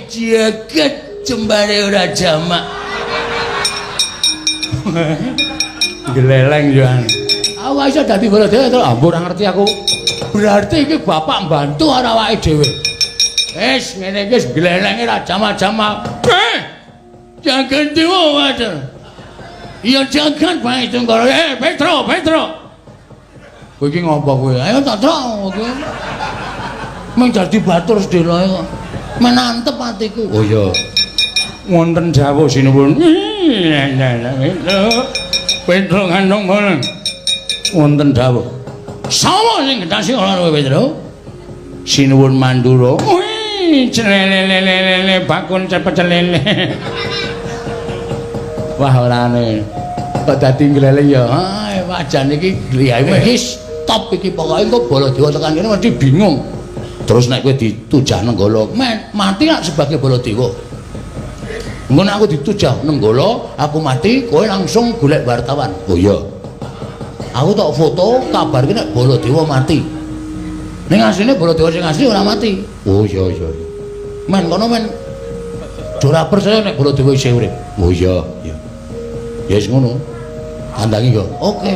Jagat jembare ora jamak. Gleleng yo. Aku iso dadi Baladewa to. Ambo ora ngerti aku. Berarti iki bapak mbantu ora awake dhewe. Wis ngene iki wis glelenge ra jamak-jamak. Jagat dewa wae. Ya jagat bae Tunggara. Petro, Petro. Kowe iki ngopo kowe? Ayo tak trok kowe. Mung dadi batur sedheloe kok. Menantep atiku. Oh iya. Wonten dawuh sinuwun. Petro ngandung bolen. Wonten dawuh. Sapa sing gendasi ora kowe Petro? Sinuwun Mandura. Wih, celelelelele bakun cepet celele. Wah orane. Kok dadi ngleleng ya. Ah, wajan iki gliyai iki stop iki pokoke engko Baladewa tekan kene mesti bingung. Terus nek kowe ditujah Nenggala, men mati lak sebagai Baladewa. Engko nek aku ditujah Nenggala, aku mati, kowe langsung golek wartawan. Oh iya. Aku tok foto kabarke nek Baladewa mati. Ning asline Baladewa sing asli ora mati. Oh iya iya. Men kono men ora percaya nek Baladewa isih urip. Oh iya iya. Ya wis ngono. Tandangi yo. Oke.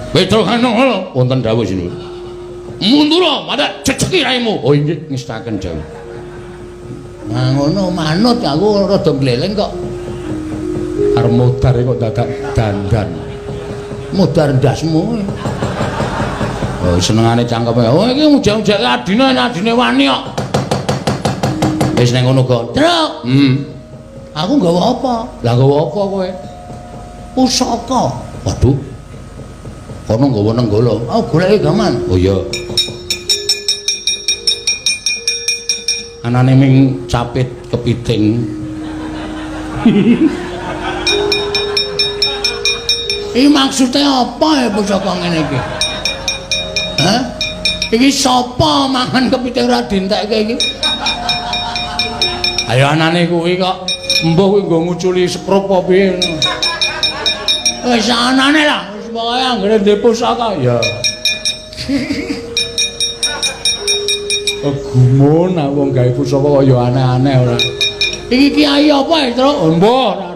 Petro Kanono wonten dawuh sinuwun. Mundura, madak jejeki raimu. Oh inggih ngestaken dawuh. Nah ngono manut aku rada gleleng kok. Arep modar kok dadak dandan. Modar ndasmu. Oh senengane cangkeme. Oh iki ujak-ujake adine adine wani kok. Wis nang ngono kok. Truk. Aku nggawa apa? Lah nggawa apa kowe? Pusaka. Waduh. Kono nggawa Nenggala. Aku goleki gaman. Oh iya. Anane ming capit kepiting. Iki maksude apa ya pusaka ngene iki? Hah? Iki sapa mangan kepiting ora dientekke iki? Ayo anane kuwi kok embuh kuwi nggo nguculi sekrup apa piye ngono. Wis anane lah, wis pokoke anggere ndek pusaka ya. Gumun aku wong gawe pusaka kaya aneh-aneh ora. Iki kiai apa ya, Truk? Embuh ora